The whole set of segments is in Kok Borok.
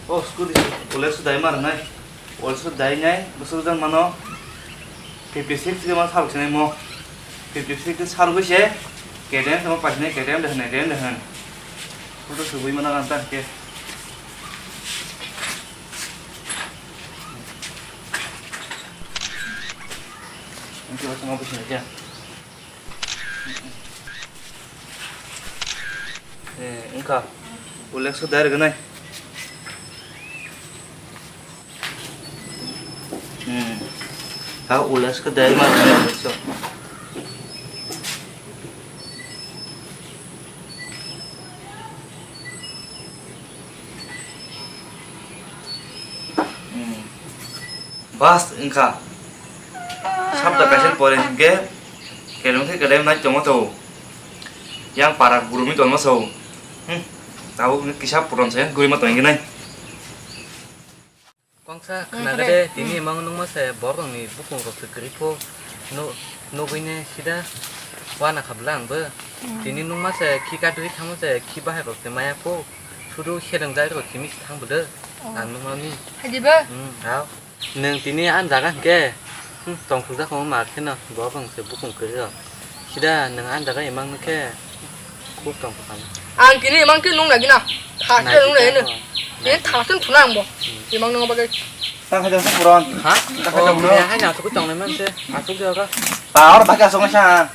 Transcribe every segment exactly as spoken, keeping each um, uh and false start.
O scooty, ole su dai mar nai. Ole su dai nai, bwswk jang mano. Fifty six ke ma sal sinai mo. Fifty six ke sal bwse. K T M sama pasinai, K T M de hwnai, K T M de hwn. Photo subui mana kan ta ke. Ini coba sama bwse ke. Eh, wngkha. Ulex khe direct wnai. Hmm. Ha, Ulex khe direct ma wnai, Ulex. Hmm. Bas wngkha. Sabda kaisa pore hinkhe, kedem khe kedem nai tongma tong. Yang para gurumi tongma sao. Hmm. Tabuk kisa puron se gurima tong nai. Kongsa khnaga de, tini emang nungma se borokni bukung rok se kwrwi pho. No, nugui ne sida wana khabla ang bo. Tini nungma se khi kadri thangma se khi bahai rok se maya pho. Sudu sedang jai rok simi thang bo de. Ang nungma ni. Hadi ba? Hmm, hao. Nwng tini ani jaga hinkhe, hmm, tongthokjak wngma kheno, bo bwng se bukung kwrwi rok. Sida nwng ani jaga imang nukhe, khub tongthok kha. Ang tini imang khe nung nagina. Thaste nung nagina. Tini thaste thuna ang bo. Hmm. Imang nung bagwi. Tang khaida puron. Ha? Tang khaida puron. Oh, hai na asuk tongnai man se. Asuk jaga. Ta or bagwi asuk sa.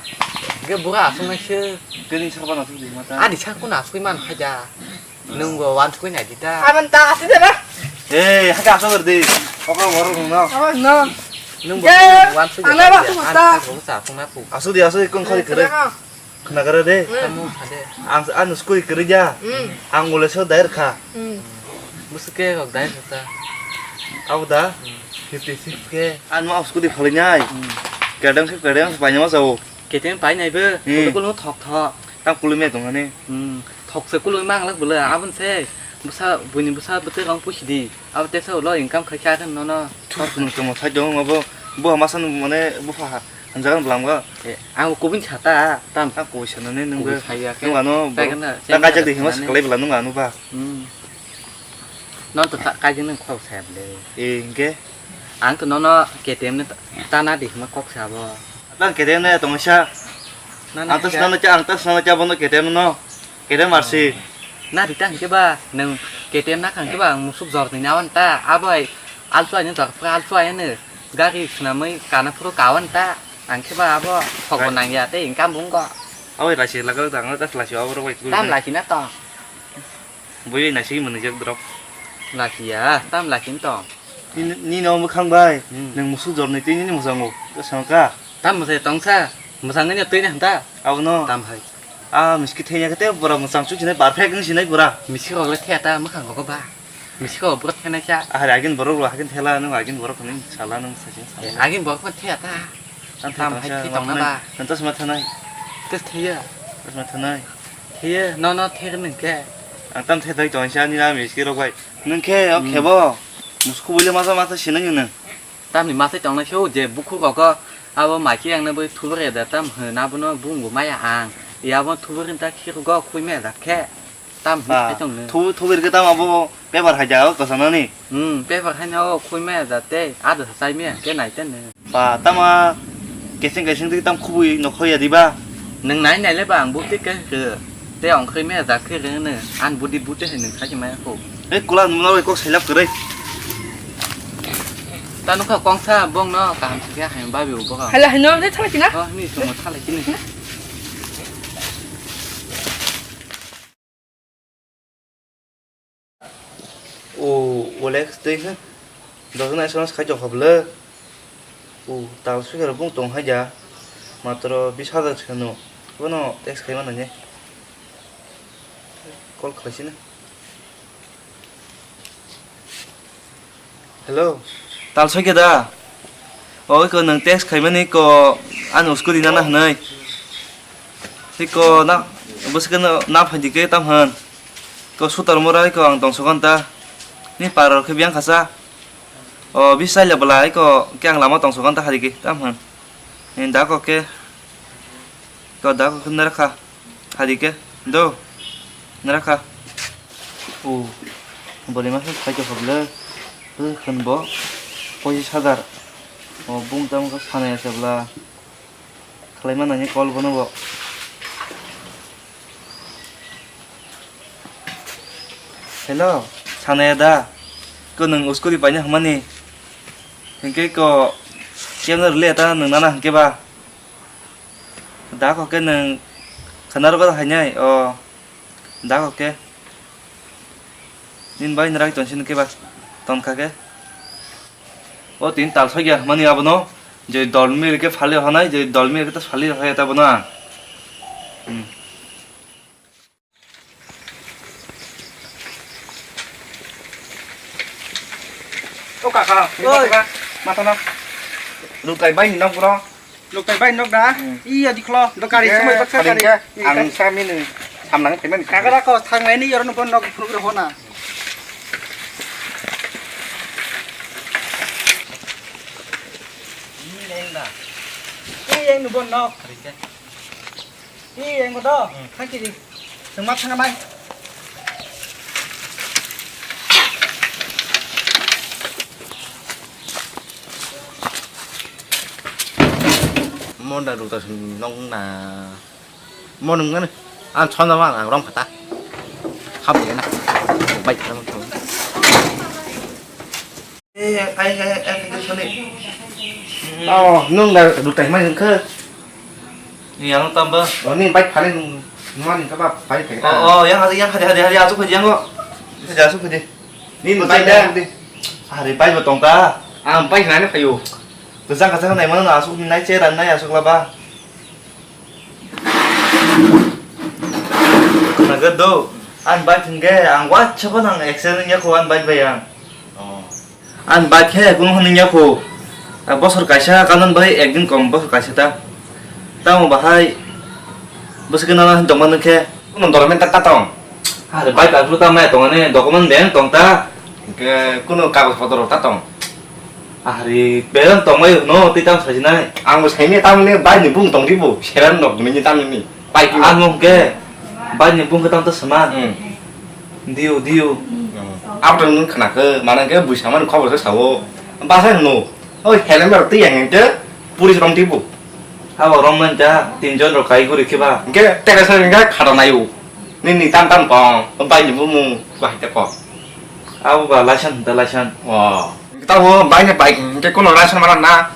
Ge bura asuk nai se. Kini sakba asuk di mata. Ani sakuna asuk man khaida. Nungbo wansukui nai di ta. Aman ta asuk de ba? Eh, hake asuk di. Okra borok nungno. Aman no. Nungbo wansukui nai di ta. Asuk di, asuk di, kung khari kere. Khna kere de. Tamo sade. Ang, ang sukui kere ja. Ang ule so dair kha. Musuke rok dair kha ta. Abo da? Fifty six ke. Ang ma sukui di phali nai. Kadang se kadang se paina ma sao. Ketem pai nai bo. Kulu kulu thok thok. Tam kulu me tong ani. Thokse kului manglak bwle, aboni se bwsa, buini bwsa bwtwi rong pusi di. Abo tesa ulo income khai kha khe nono. Thuk nung tongmo sai tong abo. Bo masa nung mane bupha ha, hanjagan bwlam go. Eh, ang kubui sa ta, tam. Ang kubui sanani nung kubui be. Saya khe. Nung ano bo. Ta kajak di hima sakalai bwla nung ano ba. Hmm. Non to ta kajak nung khok saya bwle. Eh, hingke? Ang to nono K T M ni ta-, tana di hima kok sabo. Tang K T M ni tong sa. Ang to sinano cha, ang to sinano cha bono K T M no. K T M R C. Na rita hingke ba, nung K T M na kangke ba, ang musuk jor ni nawan ta, abai, alsu ayan jor, pra alsu ayan ne, gari sunamai kana puro kawan ta, ang ke ba abo, thok bo nang ya te, income bung ko. Abai lasi lagal dang, tas lasi abo rok bai. Tam lasi na to. Bui nasi mani jak drop. Lasi ya, tam lasi to. Ni, ni no mwkhang bai, hmm, nung musuk jor ni twi ni mwsango, ta sangka. Tam mwsai tongsa, mwsang ni twi ni hanta. Abo no. Tam hai. Ah, miski thenya kete pura mwchang chu chinai perfect ni sinai pura. Miski rok le theta mwkhang rok ba. Miski rok pura thenai cha. Ah, agin borok rok agin thela nung agin borok ni sala nung sachi sala. Eh, agin borok pura theta. Tam hai tong na ba. Nang tas ma thanai. Tas theya. Tas ma thanai. Theya, no no the nung ke. Ang tam the thai tong sa ni na miski rok bai. Nung ke o khebo. Muskhu bile masa masa sinai nung. Tamni masai tongnai se o je bukhuk rok o abo maiki yang na bai thubur ya da tam hwn abono bung bo maya ang. Ya bo thubur ta khir go khui me da khe. Tam hwn sai tong ne. Thu, thubur ke tam abo paper hai ja o kosa nani. Hmm, paper hai na o khui me da te ada sai me ke nai te ne. Ba tama keseng keseng di tam khubui no khoya di ba. Nung nai nai le ba ang bukti ke ke. Te ongkhoi me jak khe rwng no, an budi bute hai nung sakhe maya kho. Ei kula nung nang kok selap kwrwi. Ta nukha kongsa bong no kaham sikhe hai babi bo ka. Hala hino de thala kina. Oh, ni sumo thala kini. O Olex tei khe. Dosna S M S khai tong kha bwle. O tal sui khe bung tong hai ja. Matro bis hajar se no. Bono text khai mano ne. Call khlai sini. Hello. Tal sui khe da. Oi ko nang text khai mani ko ano scooty nana hwnwi. Tei ko na bwswk no na phai di khe tam hwn. Ko sutar murai ko ang tong sokon ta. Ni paro khe biang khasa. O bisai le bwla ai ko khe ang lama tong sokon ta hari khe tam hwn. Ni da ko khe. Ko da ko khe nara kha. Hari khe. Do. Nara kha. O, bwrwi masa sai tongkha bwle. Hwnbo pochis hajar. O, bung tamo khe sanai ya se bwla. Khlai mano ni call bono bo. Hello, sanai ya da? Ko nwng scooty paina hamani? Hinkhe ko kemno rwliya ta nwng nana hinkhe ba? Da kok khe nwng khwna rwgo da hainai? O, da kok khe. Nini bai nrag tongsi nung khe ba tongkha khe. O tini tal sokya hwnmani abono je dolmi rwkhe phali rw hanai, je dolmi rwkhe ta phali rw haya ta bono ang. Hmm. O kaka, oi. Kaka, matana. Lukai bai ni nok bro. Lukai bai nok da. Hmm. Iya dikhlo, do kari sumai baksa kari. Paling ke, ang sa mini samnang payment. Kaka da ko thangnai ni yoro no bon nok phunuk ro hona. Ini yang da. Ini yang no bon nok. Paling ke. Ih, yang kotor. Hmm. Kaki di. Semat sana mai. Mon da ruta nong na. Mon nong na. An chon da ma rong kata. Khap ni na. Bai kata. Eh, ai, ai, ai, ai, soni. Oh, nung da rutai mai hwnkhe. Ni ano tamba. Oh, ni bike phani nung, nung ani kaba phai phai. Oh, oh, yang hari, yang hari, hari, hari, asuk phai, yang kok. Bisa asuk phai. Ni bike da. Hari bike bo tongka. Ah, bike nani phayo. Kejang kejang nai mano asuk ni nai che ran nai asuk laba. Naga do, an bike hingke, ang wacha phano ang accident wngya kho, an bike bai ang. Oh. An bike he, kunu hwnwi ya kho. Ah, bosor kaisa, kanon bai ekdin kom, bosor kaisa ta. Tamo bahai, bwswk nana hwn tongma nung khe. Kunu dormen ta, ta tong. Are bike agru ta maya tong ani, document beng tong ta. Hingke kunu kagoj potro ta tong. Ahri, beleng tongmai no, tei tamo sajinai. Ang bo saimanya tamni bai ni bung tong di bo, seran rok ni tamni. Bai ki. Ang mung ke, bai ni bung ke tam ta seman. Hmm. Diu, diu. Hmm. Abo to nung khna khe, mana ke bui samani khobor se sao. Basa no. Oi, helmet rok tei yang ke, puri rong di bo. Abo rong man ta, tin jon rok kai guri khe ba. Ke, tere sa nung ke khata nayo. Nini tam tam kong, bai ni bumung, bai te kong. Abo ba license da license. Oh. Tabo bai ni bike hingke kono license mara na.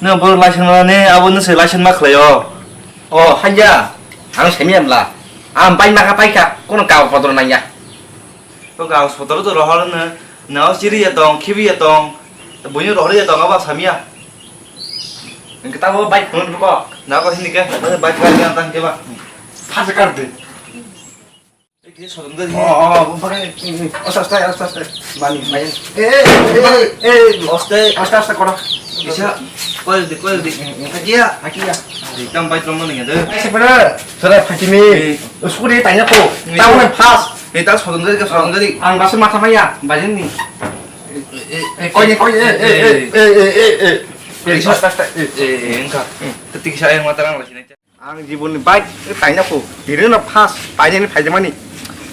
No bo license mara ne, abo no se license ma khlai o. Oh, hanja. Ang semi amla. Ang bai ma ka pai ka, kono ka potro nang ya. To ka potro to rohor ne, na o chiri ya tong, khibi ya tong. Bunyi rohor ya tong aba samia. Hingke tabo bike phone ko. Na ko hindi ke, bike ka yang tang ke ba. Phasa kar de. Kisa sodom gari. Oh, oh, oh, pakai. Aste, aste, aste, aste. Mani, mani. Eh, eh, eh, eh. Aste. Aste, aste, kora. Kisa, koi di, koi di. Akia, akia. Di, tam bai tong mani ngade. Ai, sepeda. Sara, Fatimi. Eh. Usku di tanya ko. Eh. Tahu kan pas. Eh, tas sodom gari, sodom gari. Ang basu mata maya, bajen ni. Eh, eh, koi ni, koi, eh, eh, eh. Kisa, aste, aste. Eh, eh, engka. Ketik saya yang mata orang lagi. Ang jibon ni bike taina kho, tini no first painani phaijamani.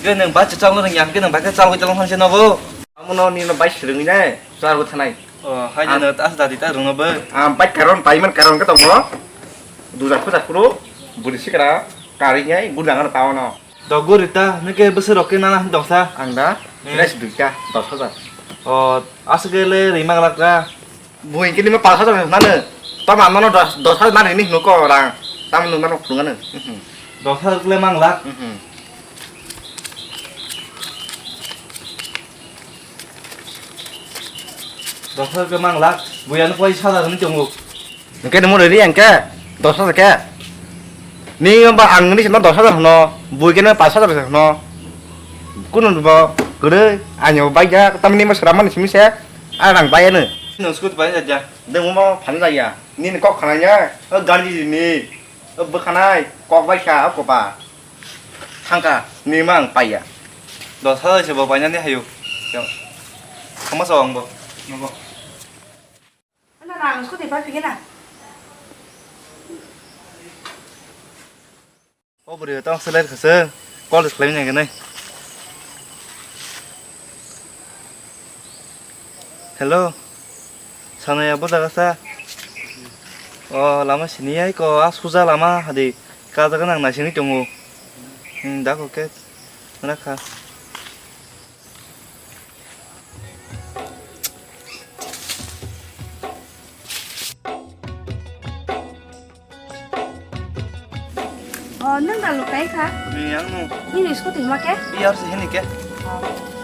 Ke nwng bike chal no rwngya, ke nwng bike chal gwi tong hanse nogo. Amo no nini bike swrwngwi nai, chal gwi thanai. Oh, hai. Ang no ta dadi ta rwngno bo. Ang bike karon paiman karon khe tongo. Duja khuja khuru, buri sikra, kari ngai, gudang ano paono. Dogo rita, nike bwswk rok ke nana hin tongsa? Ang da, hmm, fresh duita, dos hajar. Oh, aswk le rimang lakra. Bui kini ma pas hajar nanu. Tamo amano dos, dos hajar nani ni hino ko rang. Tamo nung nano phunukganu. Mhm. Dos hajar kle mang lak. Mhm. Dos hajar kle mang lak. Bui ano poi sa hajar ni tongo. Hingke nung mori ri hingke dos hajar ke. Ni ba ang ni sima dos hajar hino. Bui kini pas hajar hino. Kunu bo kwrwi ani bo baikya tamni mo sramani simi se. A rang bai ano. Nung scooty bai ja ja. Deng mo phani laiya. Nini kok khana ya. O garji ni. O bwkhanai kok bai kha o kopa. Thangka ni mang paiya. Dos hajar se bo painani hayo. Yo. Kama sa ang bo. Nobo. Ana na scooty pai phigena. O bwrwi tong selai khaswk, call khlai manya hinwi. Hello, sanaya bo jaga sa? O lama sini ai ko, a suja lama hadi, ka jaga nang naisingwi tongo. Hmm, dako ke, mana kha. O, nwng da lukai kha? Ni ang no. Nini scooty ma ke? Iyar se hini ke. O.